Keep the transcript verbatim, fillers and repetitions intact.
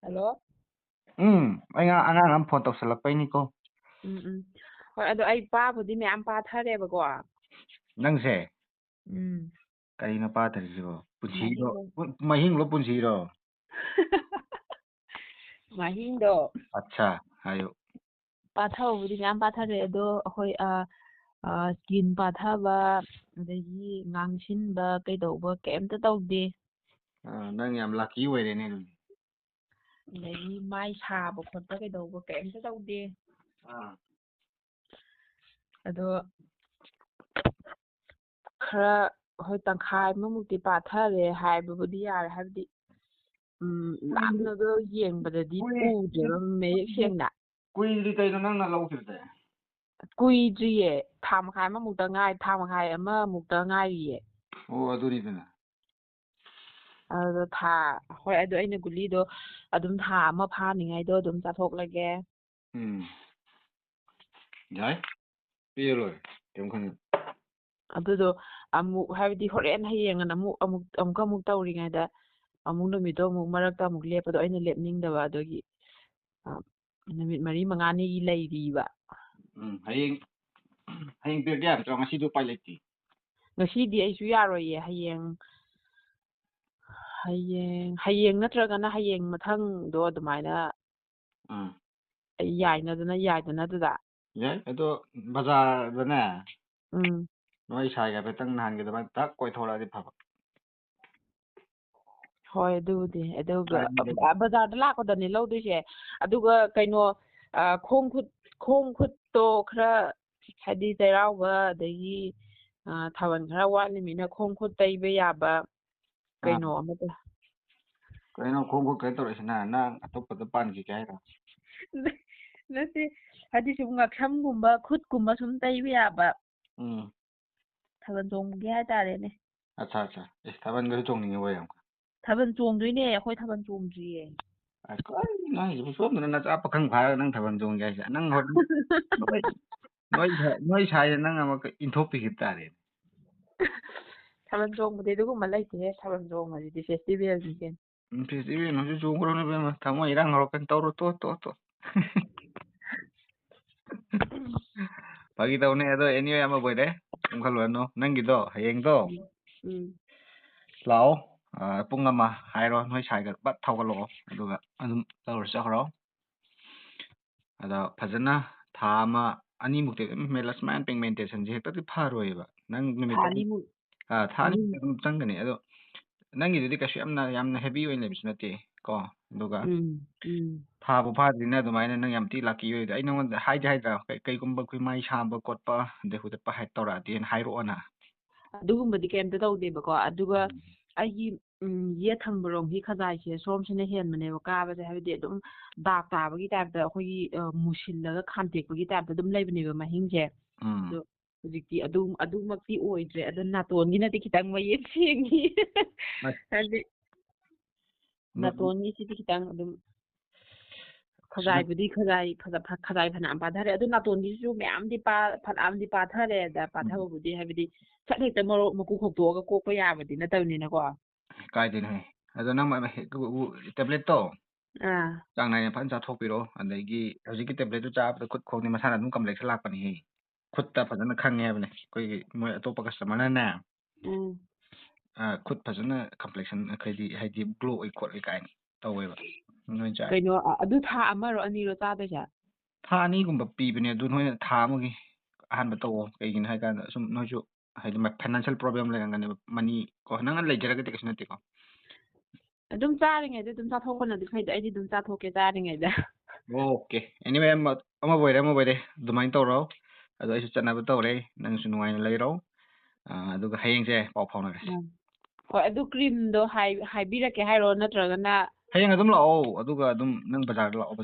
Hello. ꯎꯝ, ꯑꯩ ꯉ-, ꯑꯉꯥꯡ ꯑꯃ ꯐꯣꯟ ꯇꯧꯁꯜꯂꯛꯄꯩꯅꯤꯀꯣ꯫ ꯎꯝ, ꯎꯝ. ꯍꯣꯏ, ꯑꯗꯣ ꯑꯩ ꯄꯥꯕꯨꯗꯤ ꯃꯌꯥꯝ ꯄꯥꯊꯔꯦꯕꯀꯣ꯫ ꯅꯪꯁꯦ? ꯎꯝ. ꯀꯔꯤꯅꯣ ꯄꯥꯊꯔꯤꯁꯤꯕꯣ? ꯄꯨꯟꯁꯤꯔꯣ? ꯃꯍꯤꯡꯗꯣ꯫ ꯄꯨ-, ꯃꯍꯤꯡꯂꯣ ꯄꯨꯟꯁꯤꯔꯣ? ꯃꯍꯤꯡꯗꯣ꯫ ꯑꯠꯁꯥ, ꯍꯥꯏꯌꯨ꯫ ꯄꯥꯊꯕꯕꯨꯗꯤ ꯃꯌꯥꯝ ꯄꯥꯊꯔꯦ, ꯑꯗꯣ ꯑꯩꯈꯣꯏ, ꯑ, ꯑ, skin ꯄꯥꯊꯕ, ꯑꯗꯒꯤ ꯉꯥꯡꯁꯤꯟꯕ, ꯀꯩꯗꯧꯕ ꯀꯩꯝꯇ ꯇꯧꯗꯦ꯫ ꯑ, ꯅꯪ ꯌꯥꯝ lucky ꯑꯣꯏꯔꯦꯅꯦ ꯑꯗꯨꯗꯤ꯫ ꯑꯗꯒꯤ ꯃꯥꯏ ꯁꯥꯕ ꯈꯣꯠꯄ ꯀꯩꯗꯧꯕ ꯀꯩꯝꯇ ꯇꯧꯗꯦ꯫ ꯑꯥ꯫ ꯑꯗꯣ ꯈꯔ, ꯍꯣꯏ, ꯇꯪꯈꯥꯏ ꯑꯃꯃꯨꯛꯇꯤ ꯄꯥꯊꯔꯦ ꯍꯥꯏꯕꯕꯨꯗꯤ ꯌꯥꯔꯦ, ꯍꯥꯏꯕꯗꯤ, ꯎꯝ, ꯀꯨꯏ-, ꯂꯥꯞꯅꯒ ꯌꯦꯡꯕꯗꯗꯤ ꯀꯨꯏ-, ꯎꯗ꯭ꯔꯦꯕ ꯃꯌꯦꯛ ꯁꯦꯡꯅ꯫ ꯀꯨꯏꯗ꯭ꯔꯤ ꯀꯩꯅꯣ ꯅꯪꯅ ꯂꯧꯈꯤꯕꯗꯤ? ꯀꯨꯏꯗ꯭ꯔꯤꯌꯦ, ꯊꯥ ꯃꯈꯥꯏ ꯑꯃꯃꯨꯛꯇ ꯉꯥꯏ-, ꯊꯥ ꯃꯈꯥꯏ ꯑꯃꯃꯨꯛꯇ ꯉꯥꯏꯔꯤꯌꯦ꯫ ꯑꯣ, ꯑꯗꯨꯅꯤꯗꯅ꯫ ꯑꯗꯣ ꯊꯥ, ꯍꯣꯏ, ꯑꯗꯣ ꯑꯩꯅ ꯒꯨꯂꯤꯗꯣ ꯑꯗꯨꯝ ꯊꯥ ꯑꯃ ꯐꯥꯅꯤꯉꯥꯏꯗꯣ ꯑꯗꯨꯝ ꯆꯥꯊꯣꯛꯂꯒꯦ꯫ ꯎꯝ꯫ ꯌꯥꯏ꯫ ꯄꯤꯔ ꯂꯣꯏꯔꯦ꯫ ꯀꯩꯝ ꯈꯟꯒꯅꯨ꯫ ꯑꯗꯨꯗꯣ ꯑꯃꯨꯛ, ꯍꯥꯏꯕꯗꯤ ꯍꯣꯔꯦꯟ ꯍꯌꯦꯡ ꯑꯅ ꯑꯃꯨꯛ, ꯑꯃꯨꯛ, ꯑꯃꯨꯛꯀ ꯑꯃꯨꯛ ꯇꯧꯔꯤꯉꯩꯗ ꯑꯃꯨꯛ ꯅꯨꯃꯤꯠꯇꯣ ꯑꯃꯨꯛ ꯃꯔꯛꯇ ꯑꯃꯨꯛ ꯂꯦꯞꯄꯗꯣ ꯑꯩꯅ ꯂꯦꯞꯅꯤꯡꯗꯕ, ꯑꯗꯨꯒꯤ, ꯑ, ꯅꯨꯃꯤꯠ ꯃꯔꯤ ꯃꯉꯥꯅꯤꯒꯤ ꯂꯩꯔꯤꯕ꯫ ꯎꯝ, ꯍꯌꯦꯡ, ꯍꯌꯦꯡ ꯄꯤꯔꯛꯀꯦ ꯌꯥꯒꯗ꯭ꯔꯣ? ꯉꯁꯤꯗꯤ ꯎꯄꯥꯏ ꯂꯩꯇꯦ꯫ ꯉꯁꯤꯗꯤ ꯑꯩꯁꯨ ꯌꯥꯔꯣꯏꯌꯦ꯫ ꯍꯌꯦꯡ, ꯍꯌꯦꯡ, ꯍꯌꯦꯡ ꯅꯠꯇ꯭ꯔꯒꯅ ꯍꯌꯦꯡ ꯃꯊꯪꯗꯣ ꯑꯗꯨꯃꯥꯏꯅ ꯎꯝ꯫ ꯌꯥꯏꯅꯗꯅ, ꯌꯥꯏꯗꯅ ꯑꯗꯨꯗ꯫ ꯌꯥꯏ, ꯑꯗꯣ ꯕꯖꯥꯔꯗꯅꯦ, ꯎꯝ꯫ ꯅꯣꯏ ꯁꯥꯏꯒ ꯍꯥꯏꯐꯦꯠꯇꯪ ꯅꯍꯥꯟꯒꯤ ꯑꯗꯨꯃꯥꯏꯅ ꯇꯛ ꯀꯣꯏꯊꯣꯔꯛꯑꯗꯤ ꯐꯕ꯫ ꯍꯣꯏ, ꯑꯗꯨꯕꯨꯗꯤ꯫ ꯑꯗꯨꯒ, ꯀꯥꯏꯗ ꯂꯩꯒꯦ? ꯑ, ꯕꯖꯥꯔꯗ ꯂꯥꯛꯄꯗꯅꯦ ꯂꯧꯗꯣꯏꯁꯦ꯫ ꯑꯗꯨꯒ ꯀꯩꯅꯣ, ꯑ, ꯈꯣꯡ ꯈꯨꯠ, ꯈꯣꯡ ꯈꯨꯠꯇꯣ ꯈꯔ, ꯍꯥꯏꯗꯤ ꯆꯩꯔꯥꯎꯕ ꯑꯗꯒꯤ, ꯑ, ꯊꯥꯕꯜ ꯈꯔ ꯋꯥꯠꯂꯤꯃꯤꯅ ꯈꯣꯡ ꯈꯨꯠ ꯇꯩꯕ ꯌꯥꯕ ꯑꯥ꯫ ꯀꯩꯅꯣ ꯑꯃꯇ꯫ ꯀꯩꯅꯣ ꯈꯣꯡ ꯈꯨꯠ ꯀꯩꯅꯣ ꯇꯧꯔꯛꯏꯁꯤꯅ? ꯅꯪ ꯑꯇꯣꯞꯄꯗ ꯄꯥꯟꯈꯤꯒꯦ ꯍꯥꯏꯔꯣ? ꯅꯠꯇꯦ, ꯍꯥꯏꯗꯤ ꯁꯨꯝ ꯉꯛꯁꯝꯒꯨꯝꯕ, ꯈꯨꯠꯀꯨꯝꯕ ꯁꯨꯝ ꯇꯩꯕ ꯌꯥꯕ꯫ ꯎꯝ꯫ ꯊꯥꯕꯜ ꯆꯣꯡꯕꯒꯤ ꯍꯥꯏꯇꯥꯔꯦꯅꯦ꯫ ꯑꯠꯆꯥ, ꯑꯠꯆꯥ꯫ ꯑꯦ, ꯊꯥꯕꯜꯒꯁꯨ ꯆꯣꯡꯅꯤꯡꯉꯤꯕꯣ ꯌꯥꯝ? ꯊꯥꯕꯜ ꯆꯣꯡꯗꯣꯏꯅꯦ, ꯑꯩꯈꯣꯏ ꯊꯥꯕꯜ ꯆꯣꯡꯗ꯭ꯔꯤꯌꯦ꯫ ꯑ, ꯀꯔꯤꯅꯣ ꯍꯥꯏꯁꯤꯕꯨ? ꯁꯣꯝꯗꯅ ꯅꯆꯥ ꯄꯥꯈꯪ ꯐꯥꯔꯒ ꯅꯪ ꯊꯥꯕꯜ ꯆꯣꯡꯒꯦ ꯍꯥꯏꯁꯦ? ꯅꯪ ꯍꯣꯔꯦꯟ ꯅꯣꯏ, ꯅꯣꯏ ꯁꯥꯏ-, ꯅꯣꯏ ꯁꯥꯏꯗ ꯅꯪ ꯑꯃꯨꯛ ꯏꯟꯊꯣꯛꯄꯤꯈꯤꯕ ꯇꯥꯔꯦ꯫ ꯊꯥꯕꯜ ꯆꯣꯡꯕꯗꯤ ꯑꯗꯨꯒꯨꯝꯕ ꯂꯩꯇꯦꯍꯦ꯫ ꯊꯥꯕꯜ ꯆꯣꯡꯕꯁꯤꯗꯤ festivalꯅꯤ ꯀꯩꯅꯣ꯫ ꯎꯝ, ꯐꯦꯁꯇꯤꯚꯦꯜ ꯍꯧꯖꯤꯛ ꯆꯣꯡꯈ꯭ꯔꯣꯅꯦ ꯏꯕꯦꯝꯃ, ꯊꯃꯣꯏ ꯏꯔꯥꯡ ꯍꯧꯔꯛꯀꯅꯤ, ꯇꯧꯔꯣ, ꯇꯣ, ꯇꯣ, ꯇꯣ꯫ ꯐꯥꯒꯤ ꯇꯧꯅꯦ꯫ ꯑꯗꯣ anyway, ꯑꯃꯕꯨ ꯑꯣꯏꯔꯦ, ꯀꯩꯝ ꯈꯜꯂꯨꯔꯅꯨ꯫ ꯅꯪꯒꯤꯗꯣ ꯍꯌꯦꯡꯗꯣ ꯎꯝ꯫ ꯎꯝ꯫ ꯂꯥꯛꯑꯣ, ꯑ, ꯄꯨꯡ ꯑꯃ ꯍꯥꯏꯔꯣ, ꯅꯣꯏ ꯁꯥꯏꯒ ꯄꯠ ꯊꯧꯒꯠꯂꯛꯑꯣ, ꯑꯗꯨꯒ ꯑꯗꯨꯝ ꯂꯧꯔ ꯆꯠꯈ꯭ꯔꯣ꯫ ꯑꯗ ꯐꯖꯅ ꯊꯥ ꯑꯃ, ꯑꯅꯤꯃꯨꯛꯇꯤ ꯑꯗꯨꯝ ꯃꯦꯂꯁ ꯃꯌꯥꯝ ꯄꯤꯒꯃꯦꯟꯇꯦꯁꯟꯁꯦ ꯍꯦꯛꯇꯗꯤ ꯐꯔꯣꯏꯕ꯫ ꯅꯪ ꯅꯨꯃꯤꯠ ꯊꯥ ꯑꯅꯤꯃꯨꯛ꯫ ꯑꯥ, ꯊꯥ ꯑꯅꯤ ꯑꯅꯤꯃꯨꯛ꯫ ꯑꯗꯨꯝ ꯆꯪꯒꯅꯤ꯫ ꯑꯗꯣ ꯅꯪꯒꯤꯗꯨꯗꯤ ꯀꯩꯁꯨ ꯌꯥꯝꯅ, ꯌꯥꯝꯅ ꯍꯦꯚꯤ ꯑꯣꯏꯅ ꯂꯩꯕꯁꯨ ꯅꯠꯇꯦ ꯀꯣ꯫ ꯑꯗꯨꯒ ꯎꯝ, ꯎꯝ꯫ ꯐꯥꯕꯨ ꯐꯥꯗ꯭ꯔꯤꯅ ꯑꯗꯨꯃꯥꯏꯅ ꯅꯪ ꯌꯥꯝ ꯊꯤ ꯂꯥꯛꯀꯤ ꯑꯣꯏꯗ꯫ ꯑꯩ ꯅꯉꯣꯟꯗ ꯍꯥꯏꯗꯤ ꯍꯥꯏꯗ꯭ꯔꯥ, ꯀꯩ-, ꯀꯩꯒꯨꯝꯕ ꯑꯩꯈꯣꯏ ꯃꯥꯏ ꯁꯥꯕ ꯈꯣꯠꯄ, ꯑꯗꯩ ꯍꯨꯗꯠꯄ ꯍꯥꯏ ꯇꯧꯔꯛꯑꯗꯤ ꯍꯥꯏꯔꯛꯑꯣꯅ꯫ ꯑꯗꯨꯒꯨꯝꯕꯗꯤ ꯀꯩꯝꯇ ꯇꯧꯗꯦꯕꯀꯣ꯫ ꯑꯗꯨꯒ ꯎꯝ꯫ ꯑꯩꯒꯤ, ꯎꯝ, ꯌꯦꯠ ꯊꯪꯕꯔꯣꯝꯒꯤ ꯈꯖꯥꯏꯁꯦ ꯁꯣꯝꯁꯤꯅ ꯍꯦꯟꯕꯅꯦꯕ ꯀꯥꯕꯁꯦ, ꯍꯥꯏꯕꯗꯤ ꯑꯗꯨꯝ ꯗꯥꯛ ꯇꯥꯕꯒꯤ ꯇꯥꯏꯞꯇ ꯑꯩꯈꯣꯏꯒꯤ, ꯑ, ꯃꯨꯁꯤꯜꯂꯒ ꯈꯥꯝꯇꯦꯛꯄꯒꯤ ꯇꯥꯏꯞꯇ ꯑꯗꯨꯝ ꯂꯩꯕꯅꯦꯕ ꯃꯍꯤꯡꯁꯦ꯫ ꯎꯝ꯫ ꯑꯗꯣ ꯍꯧꯖꯤꯛꯇꯤ ꯑꯗꯨꯝ, ꯑꯗꯨꯃꯛꯇꯤ ꯑꯣꯏꯗ꯭ꯔꯦ꯫ ꯑꯗꯣ ꯅꯥꯇꯣꯟꯒꯤꯅꯗꯤ ꯈꯤꯇꯪ ꯃꯌꯦꯛ ꯁꯦꯡꯉꯤ꯫ ꯑꯁ꯫ ꯍꯥꯏꯗꯤ ꯅ-, ꯅꯥꯇꯣꯟꯒꯤꯁꯤꯗꯤ ꯈꯤꯇꯪ ꯑꯗꯨꯝ ꯁꯤꯅ ꯈꯖꯥꯏꯕꯨꯗꯤ ꯈꯖꯥꯏ ꯐꯖ-, ꯐ-, ꯈꯖꯥꯏ ꯐꯅꯌꯥꯝ ꯄꯥꯊꯔꯦ꯫ ꯑꯗꯨ ꯅꯥꯇꯣꯟꯒꯤꯁꯤꯁꯨ ꯃꯌꯥꯝꯗꯤ ꯄꯥ-, ꯐꯅꯌꯥꯝꯗꯤ ꯄꯥꯊꯔꯦ꯫ ꯑꯗ ꯎꯝ꯫ ꯄꯥꯊꯕꯕꯨꯗꯤ ꯍꯥꯏꯕꯗꯤ ꯁꯠ ꯍꯦꯛꯇ ꯃꯔꯣꯛ ꯃꯀꯨ ꯈꯣꯛꯇꯣꯛꯑꯒ ꯀꯣꯛꯄ ꯌꯥꯕꯗꯤ ꯅꯠꯇꯕꯅꯤꯅꯀꯣ꯫ ꯀꯥꯏꯗꯩꯅꯣꯍꯦ? ꯑꯗꯣ ꯅꯪ ꯃ-, ꯃ-, ꯍꯦꯛ-, ꯎ-, ꯎ-, ꯇꯦꯕ꯭ꯂꯦꯠꯇꯣ ꯑꯥ꯫ ꯆꯥꯡ ꯅꯥꯏꯅ ꯐꯖꯅ ꯆꯥꯊꯣꯛꯄꯤꯔꯣ꯫ ꯑꯗꯒꯤ ꯍꯧꯖꯤꯛꯀꯤ ꯇꯦꯕ꯭ꯂꯦꯠꯇꯨ ꯆꯥꯕꯗ ꯈꯨꯠ ꯈꯣꯡꯗꯤ ꯃꯁꯥꯅ ꯑꯗꯨꯝ ꯀꯝꯄ꯭ꯂꯦꯛꯁꯟ ꯂꯥꯛꯄꯅꯦꯍꯦ꯫ ꯈꯨꯠꯇ ꯐꯖꯅ ꯈꯪꯉꯦ ꯍꯥꯏꯕꯅꯦ꯫ ꯑꯩꯈꯣꯏꯒꯤ ꯃꯣꯏ ꯑꯇꯣꯞꯄ ꯀꯁꯇꯃꯔꯅꯅꯦ, ꯎꯝ꯫ ꯑ, ꯈꯨꯠ ꯐꯖꯅ ꯀꯝꯄ꯭ꯂꯦꯛꯁꯟ, ꯍꯥꯏꯗꯤ, ꯍꯥꯏꯗꯤ ꯒ꯭ꯂꯣ ꯑꯣꯏ ꯈꯣꯠꯂꯤ ꯀꯥꯏꯅ ꯇꯧꯋꯦꯕ꯫ ꯅꯣꯏ ꯆꯥꯏ꯫ ꯀꯩꯅꯣ, ꯑ-, ꯑꯗꯨ ꯊꯥ ꯑꯃꯔꯣ ꯑꯅꯤꯔꯣ ꯆꯥꯗꯣꯏꯁꯦ? ꯊꯥ ꯑꯅꯤꯒꯨꯝꯕ ꯄꯤꯕꯅꯦ, ꯑꯗꯨ ꯅꯣꯏꯅ ꯊꯥ ꯑꯃꯒꯤ ꯑꯍꯥꯟꯕ ꯇꯧꯋꯣ꯫ ꯀꯩꯒꯤꯅꯣ ꯍꯥꯏ ꯀꯥꯟꯗ ꯁꯨꯝ ꯅꯣꯏꯁꯨ ꯍꯥꯏꯗꯤ ꯃ-, ꯐꯥꯏꯅꯥꯟꯁꯤꯌꯦꯜ ꯄ꯭ꯔꯣꯕ꯭ꯂꯦꯝ ꯂꯩꯔꯝꯒꯅꯦꯕ, ꯃꯅꯤ ꯀꯣ, ꯅꯪꯅ ꯂꯩꯖꯔꯒꯗꯤ ꯀꯩꯁꯨ ꯅꯠꯇꯦꯀꯣ꯫ ꯑꯗꯨꯝ ꯆꯥꯔꯤꯉꯩꯗ ꯑꯗꯨꯝ ꯆꯥꯊꯣꯛꯄꯅꯗꯤ ꯐꯩꯗ, ꯑꯩꯗꯤ ꯑꯗꯨꯝ ꯆꯥꯊꯣꯛꯀꯦ ꯆꯥꯔꯤꯉꯩꯗ꯫ ꯑꯣꯀꯦ꯫ Anyway, ꯑꯃ, ꯑꯃꯕꯨ ꯑꯣꯏꯔꯦ, ꯑꯃꯕꯨ ꯑꯣꯏꯔꯦ, ꯑꯗꯨꯃꯥꯏꯅ ꯇꯧꯔꯣ꯫ ꯑꯗꯣ ꯑꯩꯁꯨ ꯆꯠꯅꯕ ꯇꯧꯔꯦ, ꯅꯪꯁꯨ ꯅꯨꯡꯉꯥꯏꯅ ꯂꯩꯔꯣ꯫ ꯑ, ꯑꯗꯨꯒ ꯍꯌꯦꯡꯁꯦ ꯄꯥꯎ ꯐꯥꯎꯅꯔꯁꯦ꯫ ꯎꯝ꯫ ꯍꯣꯏ, ꯑꯗꯨ ꯀ꯭ꯔꯤꯝꯗꯣ ꯍꯥꯏ-, ꯍꯥꯏꯕꯤꯔꯛꯀꯦ ꯍꯥꯏꯔꯣ, ꯅꯠꯇ꯭ꯔꯒꯅ? ꯍꯌꯦꯡ ꯑꯗꯨꯝ ꯂꯥꯛꯑꯣ, ꯑꯗꯨꯒ ꯑꯗꯨꯝ ꯅꯪ ꯕꯖꯥꯔꯗ ꯂꯥꯛꯑꯣ꯫